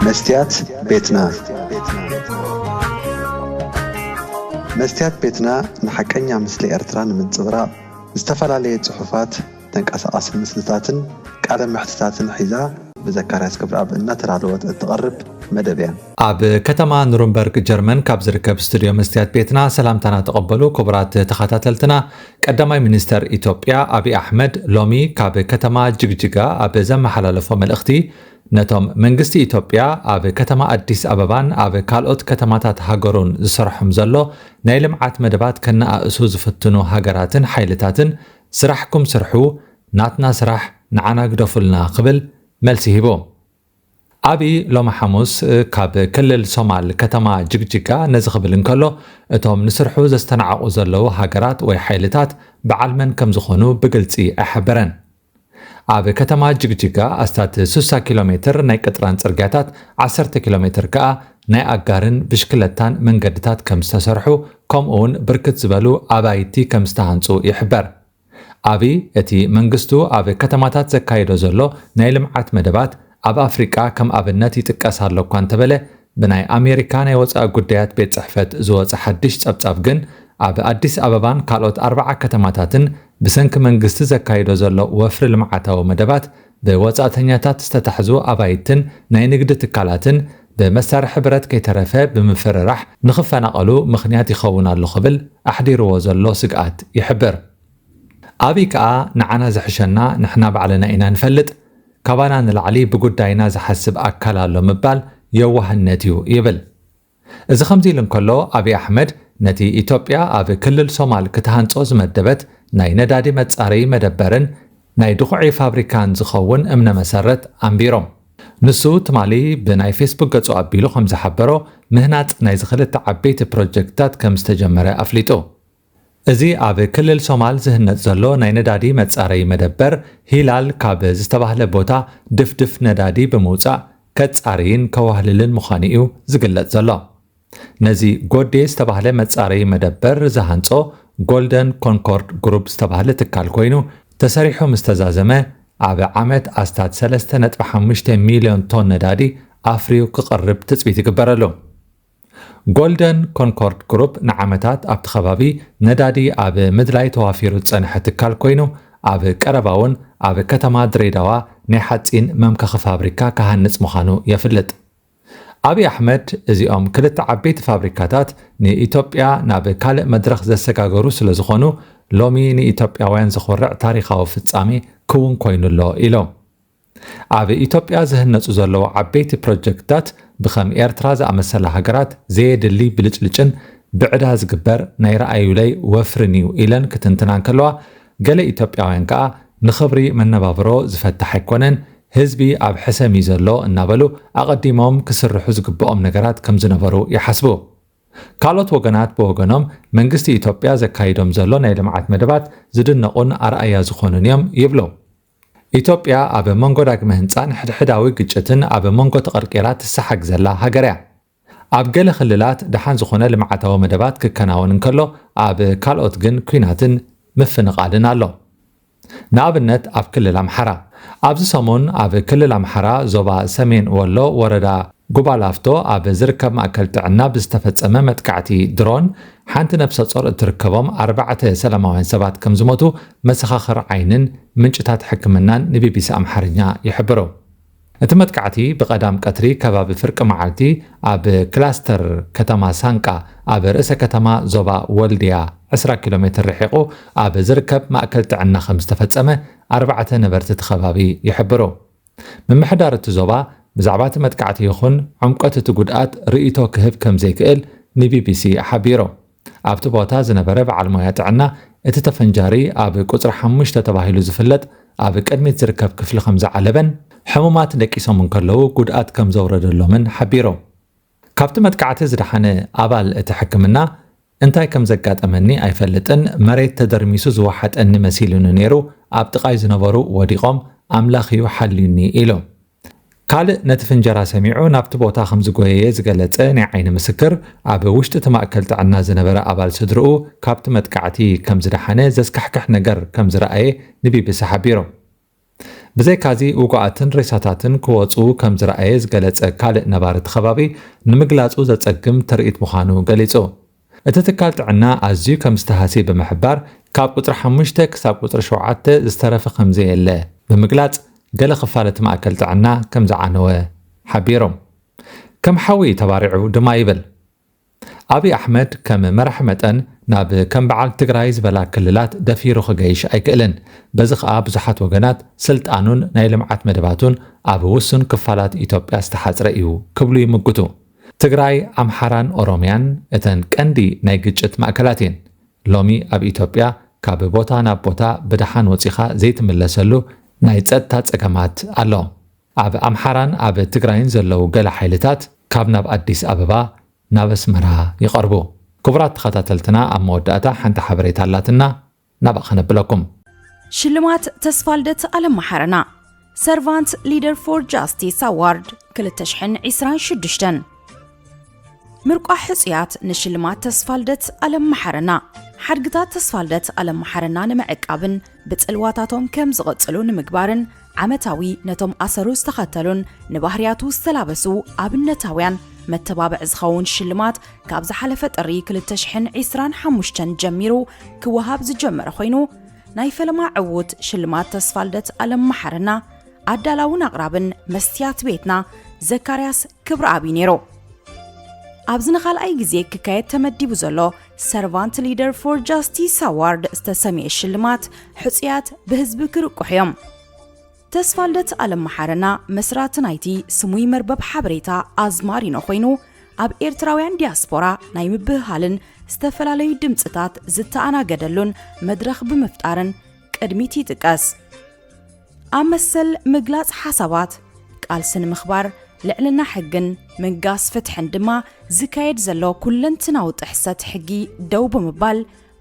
መስትያት ቤትና። መስትያት ቤትና ንሓቀኛ ምስሊ ኤርትራ ንምንጽብራቕ ዝተፈላለየ ጽሑፋት፣ ተንቀሳቓሲ ምስልታትን ቃለ መሕትታትን ሒዛ ብዘካርያስ ክብረኣብ እናተዳለወት እትቐርብ መደብ እያ። ኣብ ከተማ ኑርንበርግ ጀርመን ካብ ዝርከብ ስቱድዮ መስትያት ቤትና ሰላምታና ተቐበሉ። ክቡራት ተኸታተልትና፣ ቀዳማይ ሚኒስተር ኢትዮጵያ ኣብይ ኣሕመድ ሎሚ ካብ ከተማ ጅግጅጋ ኣብ ዘመሓላለፎ መልእኽቲ፣ ነቶም መንግስቲ ኢትዮጵያ ኣብ ከተማ ኣዲስ ኣበባን ኣብ ካልኦት ከተማታት ሃገሩን ዝሰርሖም ዘሎ ናይ ልምዓት መደባት ከነኣእሱ ዝፍትኑ ሃገራትን ሓይልታትን፣ ስራሕኩም ስርሑ፣ ናትና ስራሕ ንዓና ግደፉልና ክብል መልሲ ሂቡ። ኣብይ ሎሚ ሓሙስ ካብ ክልል ሶማል ከተማ ጅግጅጋ ነዚ ክብል እንከሎ፣ እቶም ንስርሑ ዘስተናዕቑ ዘለዉ ሃገራት ወይ ሓይልታት በዓል መን ከም ዝኾኑ ብግልጺ ኣይሓበረን። ኣብ ከተማ ጅግጅጋ ኣስታት ስሳ ኪሎ ሜትር ናይ ቅጥራን ጽርግያታት፣ ዓሰርተ ኪሎ ሜትር ከኣ ናይ ኣጋርን ብሽክለታን መንገድታት ከም ዝተሰርሑ፣ ከምኡ እውን ብርክት ዝበሉ ኣባይቲ ከም ዝተሃንጹ ይሕበር። ኣብይ እቲ መንግስቱ ኣብ ከተማታት ዘካይዶ ዘሎ ናይ ልምዓት መደባት ኣብ ኣፍሪቃ ከም ኣብነት ይጥቀስ ኣሎ እኳ እንተበለ፣ ብናይ ኣሜሪካ ናይ ወጻኢ ጉዳያት ቤት ጽሕፈት ዝወጸ ሓድሽ ጸብጻብ ግን፣ ኣብ ኣዲስ ኣበባን ካልኦት ኣርባዓ ከተማታትን ብሰንኪ መንግስቲ ዘካይዶ ዘሎ ወፍሪ ልምዓታዊ መደባት፣ ብወጻእተኛታት ዝተታሕዙ ኣባይትን ናይ ንግዲ ትካላትን ብመሳርሒ ብረት ከይተረፈ ብምፍርራሕ ንኽፈናቐሉ ምኽንያት ይኸውን ኣሎ ክብል ኣሕዲርዎ ዘሎ ስግኣት ይሕብር። ኣብይ ከኣ ንዓና ዝሕሸና ንሕና ባዕልና ኢና ንፈልጥ፣ ካባና ንላዕሊ ብጉዳይና ዝሓስብ ኣካል ኣሎ ምባል የዋህነት እዩ ይብል። እዚ ከምዚ ኢሉ እንከሎ፣ ኣብይ ኣሕመድ ነቲ ኢትዮጵያ ኣብ ክልል ሶማል ክትሃንጾ ዝመደበት ናይ ነዳዲ መጻረዪ መደበርን ናይ ድኹዒ ፋብሪካን ዝኸውን እምነ መሰረት ኣንቢሮም። ንሱ ትማሊ ብናይ ፌስቡክ ገጹ ኣቢሉ ከም ዝሓበሮ፣ ምህናጽ ናይዚ ክልተ ዓበይቲ ፕሮጀክትታት ከም ዝተጀመረ ኣፍሊጡ። እዚ ኣብ ክልል ሶማል ዝህነጽ ዘሎ ናይ ነዳዲ መጻረዪ መደበር፣ ሂላል ካብ ዝተባህለ ቦታ ድፍድፍ ነዳዲ ብምውጻእ ከጻርይን ከዋህልልን ምዃኑ እዩ ዝግለጽ ዘሎ። ነዚ ጎዴ ዝተባህለ መጻረዪ መደበር ዝሃንጾ ጎልደን ኮንኮርድ ግሩፕ ዝተባህለ ትካል ኮይኑ፣ ተሰሪሑ ምስ ተዛዘመ፣ ኣብ ዓመት ኣስታት ሰለስተ ነጥቢ ሓሙሽተ ሚልዮን ቶን ነዳዲ ኣፍርዩ ክቐርብ ትጽቢት ይግበረሉ። ጎልደን ኮንኮርድ ግሩፕ ንዓመታት ኣብቲ ከባቢ ነዳዲ ኣብ ምድላይ ተዋፊሩ ዝጸንሐ ትካል ኮይኑ፣ ኣብ ቀረባ እውን ኣብ ከተማ ድሬዳዋ ናይ ሓጺን መምከኺ ፋብሪካ ክሃንጽ ምዃኑ የፍልጥ። ኣብይ ኣሕመድ፣ እዚኦም ክልተ ዓበይቲ ፋብሪካታት ንኢትዮጵያ ናብ ካልእ መድረኽ ዘሰጋገሩ ስለ ዝኾኑ፣ ሎሚ ንኢትዮጵያውያን ዘኾርዕ ታሪኻዊ ፍጻሜ ክውን ኮይኑ ኣሎ ኢሎም። ኣብ ኢትዮጵያ ዝህነጹ ዘለዉ ዓበይቲ ፕሮጀክትታት ብኸም ኤርትራ ዝኣመሰላ ሃገራት ዘየድሊ ብልጭልጭን ብዕዳ ዝግበር ናይ ረኣዩለይ ወፍርን እዩ ኢለን ክትንትና እንከለዋ፣ ገለ ኢትዮጵያውያን ከኣ ንኽብሪ መነባብሮ ዝፈትሕ ኣይኮነን፣ ህዝቢ ኣብ ሕሰም እዩ ዘሎ እናበሉ ኣቐዲሞም ክስርሑ ዝግብኦም ነገራት ከም ዝነበሩ ይሓስቡ። ካልኦት ወገናት ብወገኖም፣ መንግስቲ ኢትዮጵያ ዘካይዶም ዘሎ ናይ ልምዓት መደባት ዝድነቑን ኣርኣያ ዝኾኑን እዮም ይብሉ። ኢትዮጵያ ኣብ መንጎ ዳግመ ህንጻን ሕድሕዳዊ ግጭትን ኣብ መንጎ ተቐርቂራ ትሰሓግ ዘላ ሃገር እያ። ኣብ ገለ ክልላት ደሓን ዝኾነ ልምዓታዊ መደባት ክከናወን እንከሎ፣ ኣብ ካልኦት ግን ኲናትን ምፍንቓልን ኣሎ። ንኣብነት ኣብ ክልል ኣምሓራ። ኣብዚ ሰሙን ኣብ ክልል ኣምሓራ ዞባ ሰሜን ወሎ ወረዳ ጉባላፍቶ ኣብ ዝርከብ ማእከል ጥዕና ብዝተፈጸመ መጥቃዕቲ ድሮን ሓንቲ ነብሰ ጾር እትርከቦም ኣርባዕተ ሰላማውያን ሰባት ከም ዝሞቱ መሰኻኽር ዓይንን ምንጭታት ሕክምናን ንቢቢሲ ኣምሓርኛ ይሕብሩ። እቲ መጥቃዕቲ ብቐዳም ቀትሪ ከባቢ ፍርቂ መዓልቲ ኣብ ክላስተር ከተማ ሳንቃ ኣብ ርእሰ ከተማ ዞባ ወልድያ ዕስራ ኪሎ ሜትር ርሒቑ ኣብ ዝርከብ ማእከል ጥዕና ከም ዝተፈጸመ ኣርባዕተ ነበርቲ እቲ ከባቢ ይሕብሩ። ምምሕዳር እቲ ዞባ ብዛዕባ እቲ መጥቃዕቲ ይኹን ዕምቆት እቲ ጉድኣት ርእይቶ ክህብ ከም ዘይክእል ንቢቢሲ ሓቢሩ። ኣብቲ ቦታ ዝነበረ በዓል ሞያ ጥዕና፣ እቲ ተፈንጃሪ ኣብ ቁጽሪ ሓሙሽተ ተባሂሉ ዝፍለጥ ኣብ ቅድሚት ዝርከብ ክፍሊ ከም ዝዓለበን፣ ሕሙማት ደቂሶም እንከለዉ ጉድኣት ከም ዘውረደሎምን ሓቢሩ። ካብቲ መጥቃዕቲ ዝደሓነ ኣባል እቲ ሕክምና፣ "እንታይ ከም ዘጋጠመኒ ኣይፈልጥን፣ መሬት ተደርሚሱ ዝወሓጠኒ መሲሉኒ ነይሩ፣ ኣብ ጥቓይ ዝነበሩ ወዲቖም፣ ኣምላኽ እዩ ሓልዩኒ" ኢሉ። ካልእ ነቲ ፍንጀራ ሰሚዑ ናብቲ ቦታ ከም ዝጎየየ ዝገለጸ ናይ ዓይኒ ምስክር፣ ኣብ ውሽጢ እቲ ማእከል ጥዕና ዝነበረ ኣባል ስድርኡ ካብቲ መጥቃዕቲ ከም ዝደሓነ ዘስካሕክሕ ነገር ከም ዝረኣየ ንቢቢሲ ሓቢሩ። ብዘይካዚ ውጉኣትን ሬሳታትን ክወፁ ከም ዝረኣየ ዝገለፀ ካልእ ነባሪ እቲ ከባቢ ንምግላፁ ዘፀግም ትርኢት ምዃኑ ገሊፁ። እቲ ትካል ጥዕና ኣዝዩ ከም ዝተሃስየ ብምሕባር፣ ካብ ቁፅሪ ሓሙሽተ ክሳብ ቁፅሪ ሸውዓተ ዝተረፈ ከም ዘየለ ብምግላፅ፣ ገለ ክፋል እቲ ማእከል ጥዕና ከም ዝዓነወ ሓቢሮም። ከም ሓዊ ተባሪዑ ድማ ይብል። ኣብይ ኣሕመድ ከም መራሒ መጠን ናብ ከም በዓል ትግራይ ዝበላ ክልላት ደፊሩ ክገይሽ ኣይክእልን። በዚ ኸኣ ብዙሓት ወገናት ስልጣኑን ናይ ልምዓት መደባቱን ኣብ ውሱን ክፋላት ኢትዮጵያ ዝተሓጽረ እዩ ክብሉ ይምጉቱ። ትግራይ፣ ኣምሓራን ኦሮምያን እተን ቀንዲ ናይ ግጭት ማእከላት እየን። ሎሚ ኣብ ኢትዮጵያ ካብ ቦታ ናብ ቦታ ብደሓን ወጺኻ ዘይትምለሰሉ ናይ ጸጥታ ጸገማት ኣሎ። ኣብ ኣምሓራን ኣብ ትግራይን ዘለዉ ገለ ሓይልታት ካብ ናብ ኣዲስ ኣበባ ናብ ኣስመራ ይቐርቡ። ክቡራት ተኸታተልትና፣ ኣብ መወዳእታ ሓንቲ ሓበሬታ ኣላትና፣ ናብኣ ከነብለኩም። ሽልማት ተስፋልደት ኣለማሓረና፣ Servant Leader for Justice Award ክልተ ሽሕን ዕስራን ሽዱሽተን። ምርቋሕ ሕጹያት ንሽልማት ተስፋልደት ኣለማሓረና። ሓድግታት ተስፋልደት ኣለማሓረና ንምዕቃብን ብጽልዋታቶም ከም ዝቕጽሉ ንምግባርን፣ ዓመታዊ ነቶም ኣሰሩ ዝተኸተሉን ንባህርያቱ ዝተላበሱ ኣብነታውያን መተባብዒ ዝኸውን ሽልማት ካብ ዝሓለፈ ጥሪ ክልተ ሽሕን ዕስራን ሓሙሽተን ጀሚሩ ክወሃብ ዝጀመረ ኮይኑ፣ ናይ ፈለማ ዕዉት ሽልማት ተስፋልደት ኣለማሓረና ኣዳላውን ኣቕራብን መስትያት ቤትና ዘካርያስ ክብረኣብ እዩ ነይሩ። ኣብዚ ንኻልኣይ ግዜ ክካየድ ተመዲቡ ዘሎ Servant Leader for Justice Award ዝተሰምየ ሽልማት ሕጹያት ብህዝቢ ክርቁሑ እዮም። ተስፋልደት ኣለማሓረና መስራቲ ናይቲ ስሙይ መርበብ ሓበሬታ ኣዝማሪኖ ኮይኑ፣ ኣብ ኤርትራውያን ዲያስፖራ ናይ ምብህሃልን ዝተፈላለዩ ድምጽታት ዝተኣናገደሉን መድረኽ ብምፍጣርን ቅድሚት ይጥቀስ። ኣብ መሰል ምግላጽ ሓሳባት፣ ቃልሲ ንምኽባር ልዕልና ሕግን ምንጋስ ፍትሕን ድማ ዝካየድ ዘሎ ኩለንትናዊ ጥሕሰት ሕጊ ደው ብምባል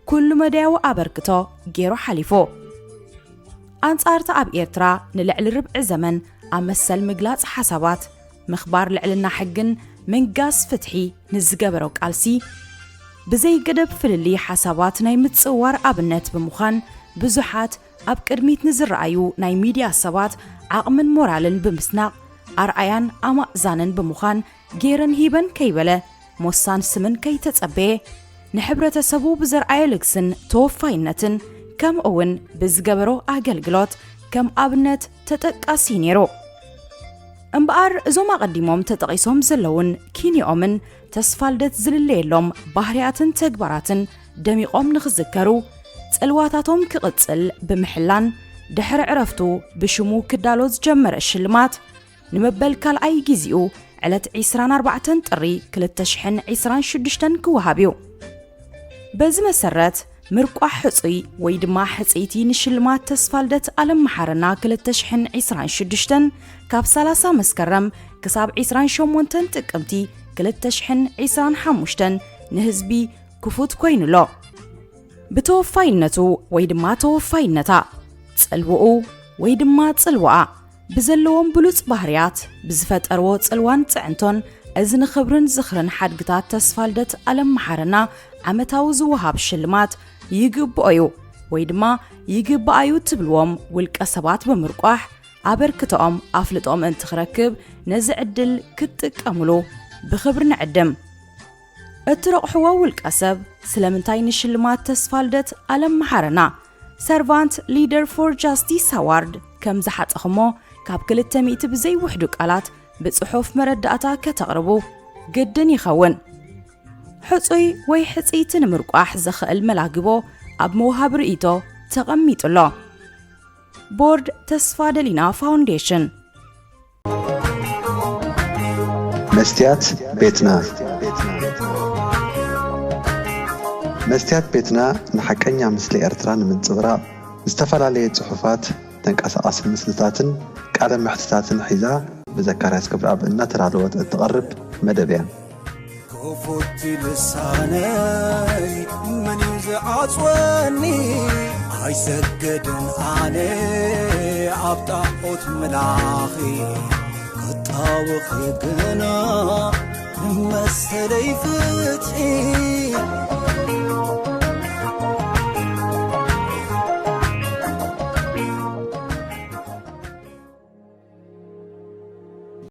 ኩሉ መዳያዊ ኣበርክቶ ገይሩ ሓሊፉ። ኣንጻር እቲ ኣብ ኤርትራ ንልዕሊ ርብዒ ዘመን ኣብ መሰል ምግላጽ ሓሳባት፣ ምኽባር ልዕልና ሕግን ምንጋስ ፍትሒ ንዝገበሮ ቃልሲ፣ ብዘይ ገደብ ፍልልይ ሓሳባት ናይ ምጽዋር ኣብነት ብምዃን፣ ብዙሓት ኣብ ቅድሚት ንዝረኣዩ ናይ ሚድያ ሰባት ዓቕምን ሞራልን ብምስናቕ፣ ኣርኣያን ኣማእዛንን ብምዃን፣ ገይረን ሂበን ከይበለ፣ ሞሳን ስምን ከይተጸበየ፣ ንሕብረተሰቡ ብዘርኣዮ ልግስን ተወፋይነትን፣ ከምኡ እውን ብዝገበሮ ኣገልግሎት ከም ኣብነት ተጠቃሲ ነይሩ። እምበኣር፣ እዞም ኣቐዲሞም ተጠቒሶም ዘለውን ኪንዮኦምን ተስፋልደት ዝልለየሎም ባህርያትን ተግባራትን ደሚቖም ንኽዝከሩ፣ ጽልዋታቶም ክቕጽል ብምሕላን፣ ድሕሪ ዕረፍቱ ብሽሙ ክዳሎ ዝጀመረ ሽልማት፣ ንመበል ካልኣይ ግዜኡ ዕለት ዕስራን ኣርባዕተን ጥሪ ክልተ ሽሕን ዕስራን ሽዱሽተን ክወሃብ እዩ። በዚ መሰረት፣ ምርቋሕ ሕጹይ ወይ ድማ ሕጽይቲ ንሽልማት ተስፋልደት ኣለማሓረና ክልተ ሽሕን ዕስራን ሽዱሽተን ካብ ሰላሳ መስከረም ክሳብ ዕስራን ሸሞንተን ጥቅምቲ ክልተ ሽሕን ዕስራን ሓሙሽተን ንህዝቢ ክፉት ኮይኑ ኣሎ። ብተወፋይነቱ ወይ ድማ ተወፋይነታ፣ ጽልውኡ ወይ ድማ ጽልዋኣ ብዘለዎም ብሉጽ ባህርያት፣ ብዝፈጠርዎ ጽልዋን ጽዕንቶን፣ እዚ ንኽብርን ዝኽርን ሓድግታት ተስፋልደት ኣለማሓረና ዓመታዊ ዝወሃብ ሽልማት ይግብኦ እዩ ወይ ድማ ይግብኣ እዩ ትብልዎም ውልቀ ሰባት ብምርቋሕ፣ ኣበርክቶኦም ኣፍልጦኦም እንትኽረክብ ነዚ ዕድል ክትጥቀምሉ ብኽብሪ ንዕድም። እትረቑሕዎ ውልቀ ሰብ ስለምንታይ ንሽልማት ተስፋልደት ኣለማሓረና Servant Leader for Justice Award ከም ዝሓጸኹሞ ካብ ክልተ ሚእቲ ብዘይውሕዱ ቃላት ብጽሑፍ መረዳእታ ከተቕርቡ ግድን ይኸውን። ሕጹይ ወይ ሕጽይቲ ንምርቋሕ ዘኽእል መላግቦ ኣብ መውሃቢ ርእይቶ ተቐሚጡ ኣሎ። ቦርድ ተስፋ ደሊና ፋውንዴሽን። መስትያት ቤትና። መስትያት ቤትና ንሓቀኛ ምስሊ ኤርትራ ንምንጽብራቕ፣ ዝተፈላለየ ጽሑፋት፣ ተንቀሳቓሲ ምስልታትን ቃለ መሕትታትን ሒዛ ብዘካርያስ ክብረኣብ እናተዳለወት እትቐርብ መደብ እያ። ክፉት ልሳነይ መን እዩ ዝዓጽወኒ? ኣይሰግድን ኣነ ኣብ ጣዖት ምላኺ፣ ክጣወኺ ግና ንመሰለይ ፍትሒ።